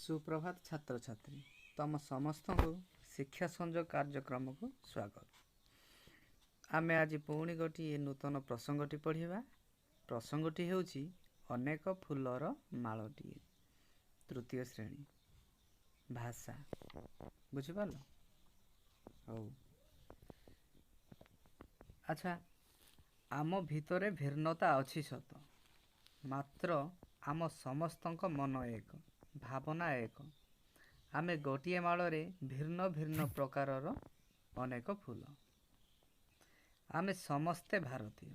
ସୁପ୍ରଭାତ ଛାତ୍ରଛାତ୍ରୀ, ତମ ସମସ୍ତଙ୍କୁ ଶିକ୍ଷା ସଂଯୋଗ କାର୍ଯ୍ୟକ୍ରମକୁ ସ୍ୱାଗତ। ଆମେ ଆଜି ପୁଣି ଗୋଟିଏ ନୂତନ ପ୍ରସଙ୍ଗଟି ପଢ଼ିବା। ପ୍ରସଙ୍ଗଟି ହେଉଛି ଅନେକ ଫୁଲର ମାଳଟିଏ, ତୃତୀୟ ଶ୍ରେଣୀ, ଭାଷା। ବୁଝିପାରିଲ? ହଉ, ଆଚ୍ଛା। ଆମ ଭିତରେ ଭିନ୍ନତା ଅଛି ସତ, ମାତ୍ର ଆମ ସମସ୍ତଙ୍କ ମନ ଏକ, ଭାବନା ଏକ। ଆମେ ଗୋଟିଏ ମାଳରେ ଭିନ୍ନ ଭିନ୍ନ ପ୍ରକାରର ଅନେକ ଫୁଲ। ଆମେ ସମସ୍ତେ ଭାରତୀୟ,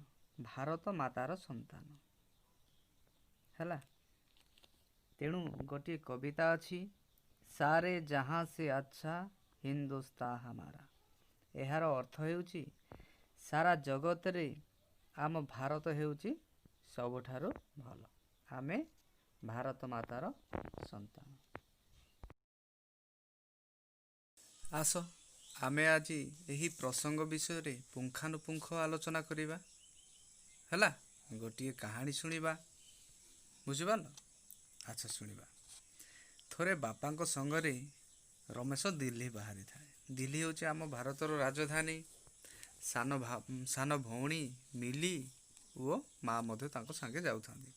ଭାରତ ମାତାର ସନ୍ତାନ। ହେଲା, ତେଣୁ ଗୋଟିଏ କବିତା ଅଛି, ସାରେ ଜହାଁ ସେ ଆଚ୍ଛା ହିନ୍ଦୁସ୍ତାନ ହମାରା। ଏହାର ଅର୍ଥ ହେଉଛି ସାରା ଜଗତରେ ଆମ ଭାରତ ହେଉଛି ସବୁଠାରୁ ଭଲ। ଆମେ ଭାରତ ମାତାର ସନ୍ତାନ। ଆସ, ଆମେ ଆଜି ଏହି ପ୍ରସଙ୍ଗ ବିଷୟରେ ପୁଙ୍ଖାନୁପୁଙ୍ଖ ଆଲୋଚନା କରିବା। ହେଲା, ଗୋଟିଏ କାହାଣୀ ଶୁଣିବା। ବୁଝିପାରିଲ? ଆଚ୍ଛା, ଶୁଣିବା। ଥରେ ବାପାଙ୍କ ସଙ୍ଗରେ ରମେଶ ଦିଲ୍ଲୀ ବାହାରିଥାଏ। ଦିଲ୍ଲୀ ହେଉଛି ଆମ ଭାରତର ରାଜଧାନୀ। ସାନ ଭଉଣୀ ମିଲି ଓ ମା ମଧ୍ୟ ତାଙ୍କ ସାଙ୍ଗେ ଯାଉଥାନ୍ତି।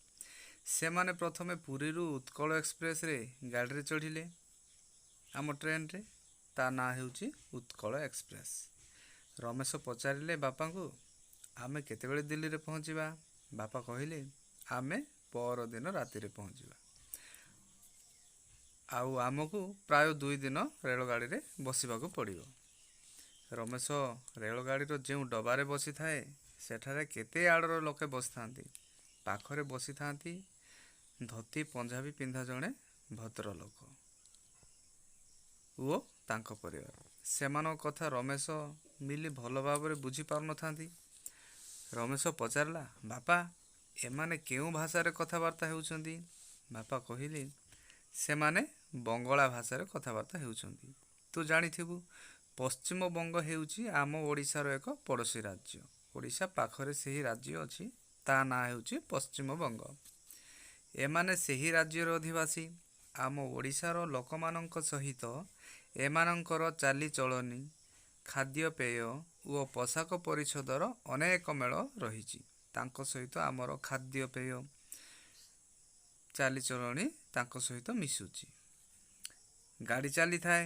ସେମାନେ ପ୍ରଥମେ ପୁରୀରୁ ଉତ୍କଳ ଏକ୍ସପ୍ରେସରେ ଗାଡ଼ିରେ ଚଢ଼ିଲେ, ଆମ ଟ୍ରେନରେ, ତା ନାଁ ହେଉଛି ଉତ୍କଳ ଏକ୍ସପ୍ରେସ। ରମେଶ ପଚାରିଲେ ବାପାଙ୍କୁ, ଆମେ କେତେବେଳେ ଦିଲ୍ଲୀରେ ପହଞ୍ଚିବା? ବାପା କହିଲେ, ଆମେ ପରଦିନ ରାତିରେ ପହଞ୍ଚିବା, ଆଉ ଆମକୁ ପ୍ରାୟ 2 ଦିନ ରେଳଗାଡ଼ିରେ ବସିବାକୁ ପଡ଼ିବ। ରମେଶ ରେଳଗାଡ଼ିର ଯେଉଁ ଡବାରେ ବସିଥାଏ, ସେଠାରେ କେତେ ଆଡ଼ର ଲୋକେ ବସିଥାନ୍ତି। ପାଖରେ ବସିଥାନ୍ତି ଧୋତି ପଞ୍ଜାବୀ ପିନ୍ଧା ଜଣେ ଭଦ୍ରଲୋକ ଓ ତାଙ୍କ ପରିବାର। ସେମାନଙ୍କ କଥା ରମେଶ, ମିଲି ଭଲ ଭାବରେ ବୁଝିପାରୁନଥାନ୍ତି। ରମେଶ ପଚାରିଲା, ବାପା, ଏମାନେ କେଉଁ ଭାଷାରେ କଥାବାର୍ତ୍ତା ହେଉଛନ୍ତି? ବାପା କହିଲେ, ସେମାନେ ବଙ୍ଗଳା ଭାଷାରେ କଥାବାର୍ତ୍ତା ହେଉଛନ୍ତି। ତୁ ଜାଣିଥିବୁ, ପଶ୍ଚିମବଙ୍ଗ ହେଉଛି ଆମ ଓଡ଼ିଶାର ଏକ ପଡ଼ୋଶୀ ରାଜ୍ୟ। ଓଡ଼ିଶା ପାଖରେ ସେହି ରାଜ୍ୟ ଅଛି, ତା ନାଁ ହେଉଛି ପଶ୍ଚିମବଙ୍ଗ। ଏମାନେ ସେହି ରାଜ୍ୟର ଅଧିବାସୀ। ଆମ ଓଡ଼ିଶାର ଲୋକମାନଙ୍କ ସହିତ ଏମାନଙ୍କର ଚାଲିଚଳନି, ଖାଦ୍ୟପେୟ ଓ ପୋଷାକ ପରିଚ୍ଛଦର ଅନେକ ମେଳ ରହିଛି। ତାଙ୍କ ସହିତ ଆମର ଖାଦ୍ୟପେୟ, ଚାଲିଚଳଣି ତାଙ୍କ ସହିତ ମିଶୁଛି। ଗାଡ଼ି ଚାଲିଥାଏ।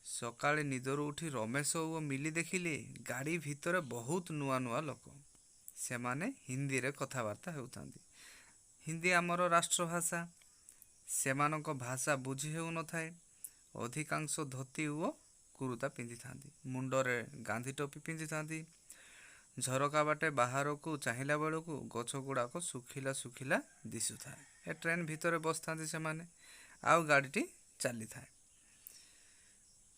ସକାଳେ ନିଦରୁ ଉଠି ରମେଶ ଓ ମିଲି ଦେଖିଲେ, ଗାଡ଼ି ଭିତରେ ବହୁତ ନୂଆ ନୂଆ ଲୋକ। ସେମାନେ ହିନ୍ଦୀରେ କଥାବାର୍ତ୍ତା ହେଉଥାନ୍ତି। ହିନ୍ଦୀ ଆମର ରାଷ୍ଟ୍ରଭାଷା। ସେମାନଙ୍କ ଭାଷା ବୁଝି ହେଉନଥାଏ। ଅଧିକାଂଶ ଧୋତି ଓ କୁରୁତା ପିନ୍ଧିଥାନ୍ତି, ମୁଣ୍ଡରେ ଗାନ୍ଧୀ ଟୋପି ପିନ୍ଧିଥାନ୍ତି। ଝରକା ବାଟେ ବାହାରକୁ ଚାହିଁଲା ବେଳକୁ ଗଛ ଗୁଡ଼ାକ ଶୁଖିଲା ଶୁଖିଲା ଦିଶୁଥାଏ। ଏ ଟ୍ରେନ୍ ଭିତରେ ବସିଥାନ୍ତି ସେମାନେ ଆଉ ଗାଡ଼ିଟି ଚାଲିଥାଏ।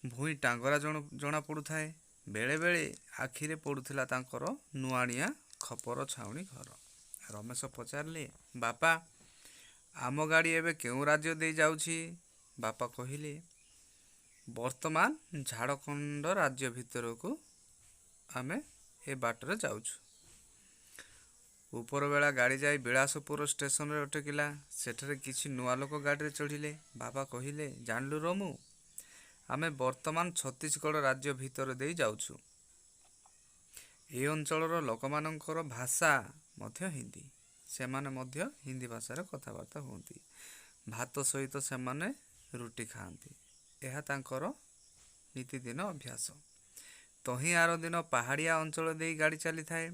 ଭୂଇଁ ଟାଙ୍ଗରା ଜଣା ପଡ଼ୁଥାଏ। ବେଳେବେଳେ ଆଖିରେ ପଡ଼ୁଥିଲା ତାଙ୍କର ନୁଆଁଣିଆ ଖପର ଛାଉଣି ଘର। ରମେଶ ପଚାରିଲେ, ବାପା, ଆମ ଗାଡ଼ି ଏବେ କେଉଁ ରାଜ୍ୟ ଦେଇ ଯାଉଛି? ବାପା କହିଲେ, ବର୍ତ୍ତମାନ ଝାଡ଼ଖଣ୍ଡ ରାଜ୍ୟ ଭିତରକୁ ଆମେ ଏ ବାଟରେ ଯାଉଛୁ। ଉପରବେଳା ଗାଡ଼ି ଯାଇ ବିଳାସପୁର ଷ୍ଟେସନରେ ଅଟକିଲା। ସେଠାରେ କିଛି ନୂଆ ଲୋକ ଗାଡ଼ିରେ ଚଢ଼ିଲେ। ବାପା କହିଲେ, ଜାଣିଲୁ ରମୁ, ଆମେ ବର୍ତ୍ତମାନ ଛତିଶଗଡ଼ ରାଜ୍ୟ ଭିତର ଦେଇ ଯାଉଛୁ। ଏ ଅଞ୍ଚଳର ଲୋକମାନଙ୍କର ଭାଷା ମଧ୍ୟ ହିନ୍ଦୀ। ସେମାନେ ମଧ୍ୟ ହିନ୍ଦୀ ଭାଷାରେ କଥାବାର୍ତ୍ତା ହୁଅନ୍ତି। ଭାତ ସହିତ ସେମାନେ ରୁଟି ଖାଆନ୍ତି। ଏହା ତାଙ୍କର ନିତିଦିନ ଅଭ୍ୟାସ। ତହିଁ ଆର ଦିନ ପାହାଡ଼ିଆ ଅଞ୍ଚଳ ଦେଇ ଗାଡ଼ି ଚାଲିଥାଏ।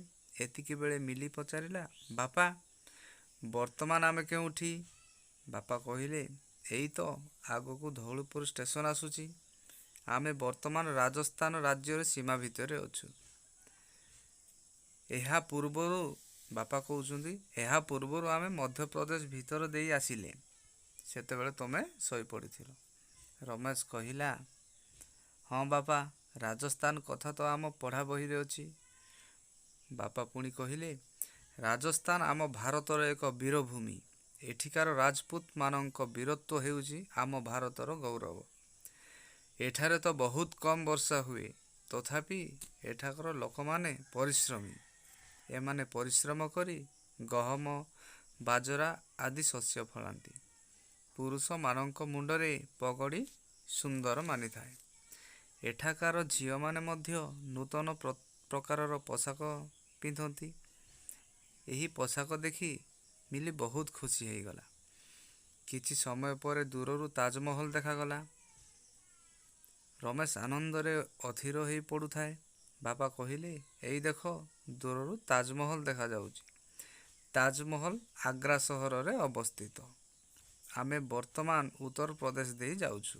ଏତିକି ବେଳେ ମିଲି ପଚାରିଲା, ବାପା, ବର୍ତ୍ତମାନ ଆମେ କେଉଁଠି? ବାପା କହିଲେ, ଏଇ ତ ଆଗକୁ ଧଉଳିପୁର ଷ୍ଟେସନ ଆସୁଛି। ଆମେ ବର୍ତ୍ତମାନ ରାଜସ୍ଥାନ ରାଜ୍ୟର ସୀମା ଭିତରେ ଅଛୁ। ଏହା ପୂର୍ବରୁ, ବାପା କହୁଛନ୍ତି, ଏହା ପୂର୍ବରୁ ଆମେ ମଧ୍ୟପ୍ରଦେଶ ଭିତର ଦେଇ ଆସିଲେ। ସେତେବେଳେ ତମେ ଶୋଇପଡ଼ିଥିଲ। ରମେଶ କହିଲା, ହଁ ବାପା, ରାଜସ୍ଥାନ କଥା ତ ଆମ ପଢ଼ା ବହିରେ ଅଛି। ବାପା ପୁଣି କହିଲେ, ରାଜସ୍ଥାନ ଆମ ଭାରତର ଏକ ବୀରଭୂମି। ଏଠିକାର ରାଜପୁତମାନଙ୍କ ବୀରତ୍ୱ ହେଉଛି ଆମ ଭାରତର ଗୌରବ। ଏଠାରେ ତ ବହୁତ କମ୍ ବର୍ଷା ହୁଏ, ତଥାପି ଏଠାକାର ଲୋକମାନେ ପରିଶ୍ରମୀ। ଏମାନେ ପରିଶ୍ରମ କରି ଗହମ, ବାଜରା ଆଦି ଶସ୍ୟ ଫଳାନ୍ତି। ପୁରୁଷମାନଙ୍କ ମୁଣ୍ଡରେ ପଗଡ଼ି ସୁନ୍ଦର ମାନିଥାଏ। ଏଠାକାର ଝିଅମାନେ ମଧ୍ୟ ନୂତନ ପ୍ରକାରର ପୋଷାକ ପିନ୍ଧନ୍ତି। ଏହି ପୋଷାକ ଦେଖି ମିଲି ବହୁତ ଖୁସି ହେଇଗଲା। କିଛି ସମୟ ପରେ ଦୂରରୁ ତାଜମହଲ ଦେଖାଗଲା। ରମେଶ ଆନନ୍ଦରେ ଅଧୀର ହେଇ ପଡ଼ୁଥାଏ। ବାପା କହିଲେ, ଏଇ ଦେଖ, ଦୂରରୁ ତାଜମହଲ ଦେଖାଯାଉଛି। ତାଜମହଲ ଆଗ୍ରା ସହରରେ ଅବସ୍ଥିତ। ଆମେ ବର୍ତ୍ତମାନ ଉତ୍ତରପ୍ରଦେଶ ଦେଇ ଯାଉଛୁ।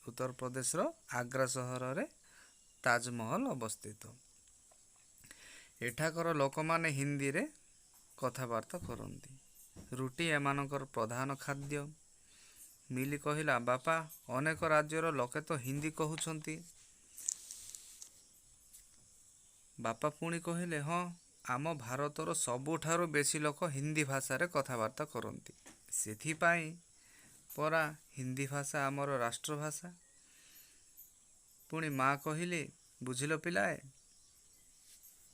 ଉତ୍ତରପ୍ରଦେଶର ଆଗ୍ରା ସହରରେ ତାଜମହଲ ଅବସ୍ଥିତ। ଏଠାକାର ଲୋକମାନେ ହିନ୍ଦୀରେ କଥାବାର୍ତ୍ତା କରନ୍ତି। ରୁଟି ଏମାନଙ୍କର ପ୍ରଧାନ ଖାଦ୍ୟ। ମିଲି କହିଲା, ବାପା, ଅନେକ ରାଜ୍ୟର ଲୋକେ ତ ହିନ୍ଦୀ କହୁଛନ୍ତି। ବାପା ପୁଣି କହିଲେ, ହଁ, ଆମ ଭାରତର ସବୁଠାରୁ ବେଶୀ ଲୋକ ହିନ୍ଦୀ ଭାଷାରେ କଥାବାର୍ତ୍ତା କରନ୍ତି। ସେଥିପାଇଁ ପରା ହିନ୍ଦୀ ଭାଷା ଆମର ରାଷ୍ଟ୍ରଭାଷା। ପୁଣି ମା କହିଲେ, ବୁଝିଲ ପିଲାଏ,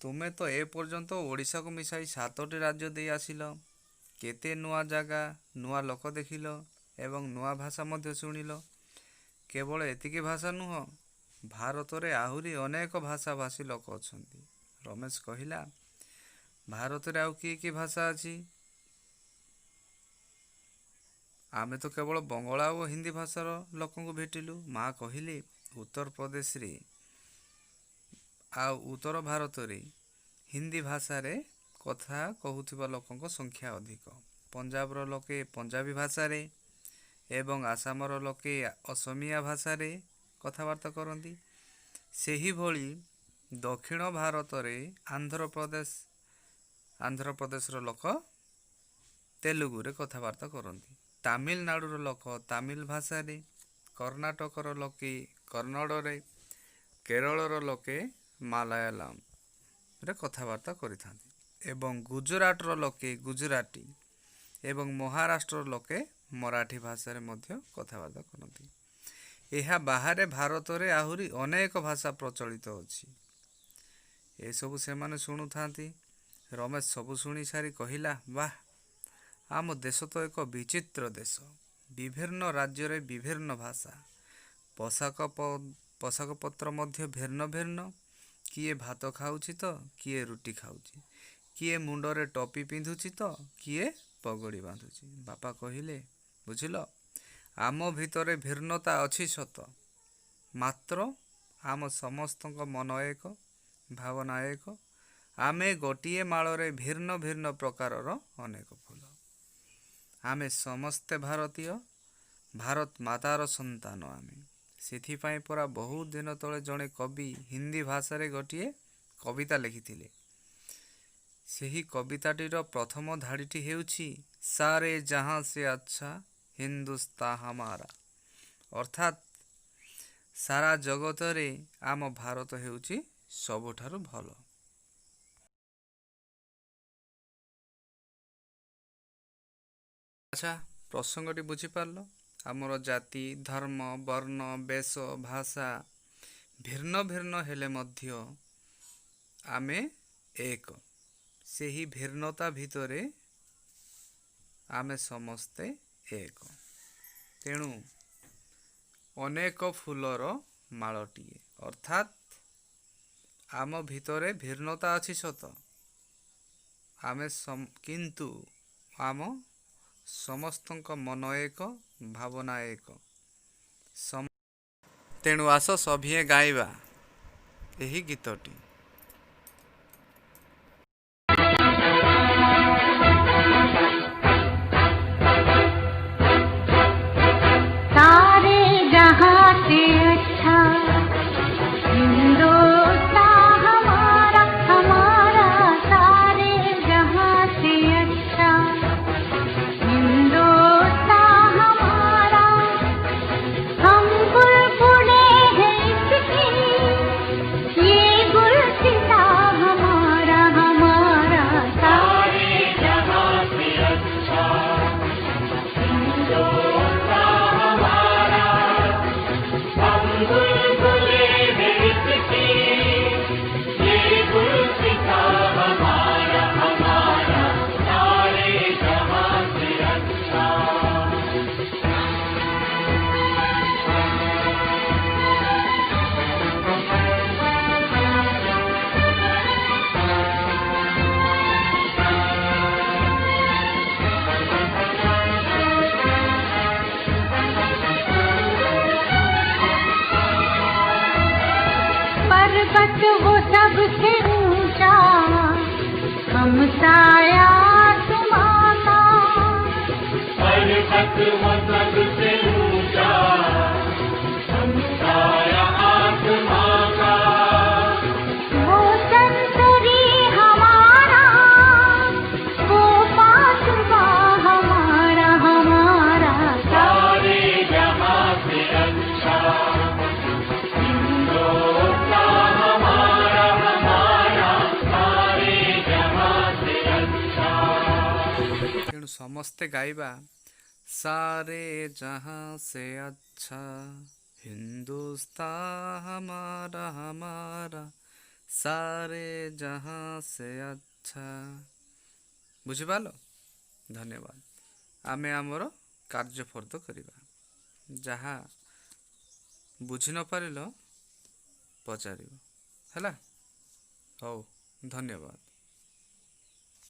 ତୁମେ ତ ଏପର୍ଯ୍ୟନ୍ତ ଓଡ଼ିଶାକୁ ମିଶାଇ 7ଟି ରାଜ୍ୟ ଦେଇ ଆସିଲ। କେତେ ନୂଆ ଜାଗା, ନୂଆ ଲୋକ ଦେଖିଲ ଏବଂ ନୂଆ ଭାଷା ମଧ୍ୟ ଶୁଣିଲ। କେବଳ ଏତିକି ଭାଷା ନୁହଁ, ଭାରତରେ ଆହୁରି ଅନେକ ଭାଷାଭାଷୀ ଲୋକ ଅଛନ୍ତି। ରମେଶ କହିଲା, ଭାରତରେ ଆଉ କି କି ଭାଷା ଅଛି? ଆମେ ତ କେବଳ ବଙ୍ଗଳା ଓ ହିନ୍ଦୀ ଭାଷାର ଲୋକଙ୍କୁ ଭେଟିଲୁ। ମା କହିଲେ, ଉତ୍ତରପ୍ରଦେଶରେ ଆଉ ଉତ୍ତର ଭାରତରେ ହିନ୍ଦୀ ଭାଷାରେ କଥା କହୁଥିବା ଲୋକଙ୍କ ସଂଖ୍ୟା ଅଧିକ। ପଞ୍ଜାବର ଲୋକେ ପଞ୍ଜାବୀ ଭାଷାରେ ଏବଂ ଆସାମର ଲୋକେ ଅସମିଆ ଭାଷାରେ କଥାବାର୍ତ୍ତା କରନ୍ତି। ସେହିଭଳି ଦକ୍ଷିଣ ଭାରତରେ ଆନ୍ଧ୍ରପ୍ରଦେଶର ଲୋକ ତେଲୁଗୁରେ କଥାବାର୍ତ୍ତା କରନ୍ତି। ତାମିଲନାଡ଼ୁର ଲୋକ ତାମିଲ ଭାଷାରେ, କର୍ଣ୍ଣାଟକର ଲୋକେ କନ୍ନଡ଼ରେ, କେରଳର ଲୋକେ ମାଲାୟାଲମରେ କଥାବାର୍ତ୍ତା କରିଥାନ୍ତି ଏବଂ ଗୁଜୁରାଟର ଲୋକେ ଗୁଜୁରାଟୀ ଏବଂ ମହାରାଷ୍ଟ୍ରର ଲୋକେ ମରାଠୀ ଭାଷାରେ ମଧ୍ୟ କଥାବାର୍ତ୍ତା କରନ୍ତି। ଏହା ବାହାରେ ଭାରତରେ ଆହୁରି ଅନେକ ଭାଷା ପ୍ରଚଳିତ ଅଛି। ଏସବୁ ସେମାନେ ଶୁଣୁଥାନ୍ତି। ରମେଶ ସବୁ ଶୁଣି ସାରି କହିଲା, ବାଃ, ଆମ ଦେଶ ତ ଏକ ବିଚିତ୍ର ଦେଶ। ବିଭିନ୍ନ ରାଜ୍ୟରେ ବିଭିନ୍ନ ଭାଷା, ପୋଷାକପତ୍ର ମଧ୍ୟ ଭିନ୍ନ ଭିନ୍ନ। କିଏ ଭାତ ଖାଉଛି ତ କିଏ ରୁଟି ଖାଉଛି, କିଏ ମୁଣ୍ଡରେ ଟୋପି ପିନ୍ଧୁଛି ତ କିଏ ପଗଡ଼ି ବାନ୍ଧୁଛି। ବାପା କହିଲେ, ବୁଝିଲ, ଆମ ଭିତରେ ଭିନ୍ନତା ଅଛି ସତ, ମାତ୍ର ଆମ ସମସ୍ତଙ୍କ ମନ ଏକ, ଭାବନା ଏକ। ଆମେ ଗୋଟିଏ ମାଳରେ ଭିନ୍ନ ଭିନ୍ନ ପ୍ରକାରର ଅନେକ ଫୁଲ। ଆମେ ସମସ୍ତେ ଭାରତୀୟ, ଭାରତ ମାତାର ସନ୍ତାନ ଆମେ। ସେଥିପାଇଁ ପରା ବହୁତ ଦିନ ତଳେ ଜଣେ କବି ହିନ୍ଦୀ ଭାଷାରେ ଗୋଟିଏ କବିତା ଲେଖିଥିଲେ। ସେହି କବିତାଟିର ପ୍ରଥମ ଧାଡ଼ିଟି ହେଉଛି, ସାରେ ଜହାଁ ସେ ଆଚ୍ଛା ହିନ୍ଦୁସ୍ତା ହମାରା। ଅର୍ଥାତ୍ ସାରା ଜଗତରେ ଆମ ଭାରତ ହେଉଛି ସବୁଠାରୁ ଭଲ। ଆଚ୍ଛା, ପ୍ରସଙ୍ଗଟି ବୁଝିପାରିଲ? ଆମର ଜାତି, ଧର୍ମ, ବର୍ଣ୍ଣ, ବେଶ, ଭାଷା ଭିନ୍ନ ଭିନ୍ନ ହେଲେ ମଧ୍ୟ ଆମେ ଏକ। ସେହି ଭିନ୍ନତା ଭିତରେ ଆମେ ସମସ୍ତେ ଏକ। ତେଣୁ ଅନେକ ଫୁଲର ମାଳଟିଏ, ଅର୍ଥାତ୍ ଆମ ଭିତରେ ଭିନ୍ନତା ଅଛି ସତ, ଆମେ କିନ୍ତୁ ଆମ ସମସ୍ତଙ୍କ ମନ ଏକ, ଭାବନା ଏକ। ତେଣୁ ଆସ ସଭିଏଁ ଗାଇବା ଏହି ଗୀତଟି। सारे जहां से अच्छा हिंदुस्तान हमारा, हमारा सारे जहां से अच्छा हिंदुस्तान हमारा। हम गुल फूले हैं इसके, ये गुल पर्वत वो सबसे ऊंचा, हमसाया आसमां का। पर्वत वो सबसे ऊंचा, हमसाया आसमां का। वो संतरी हमारा, वो पासबा हमारा, हमारा सारे जहां से अच्छा हिंदुस्तान हमारा, हमारा सारे जहां से अच्छा। ତେଣୁ ସମସ୍ତେ ଗାଇବା, सारे जहां से अच्छा हिंदुस्तान हमारा, हमारा सारे जहां से अच्छा। ବୁଝିପାରିଲ? ଧନ୍ୟବାଦ। ଆମେ ଆମର କାର୍ଯ୍ୟ ଫର୍ଦ୍ଦ କରିବା। ଯାହା ବୁଝି ନ ପାରିଲ, ପଚାରିବ। ହେଲା? ହଉ, ଧନ୍ୟବାଦ।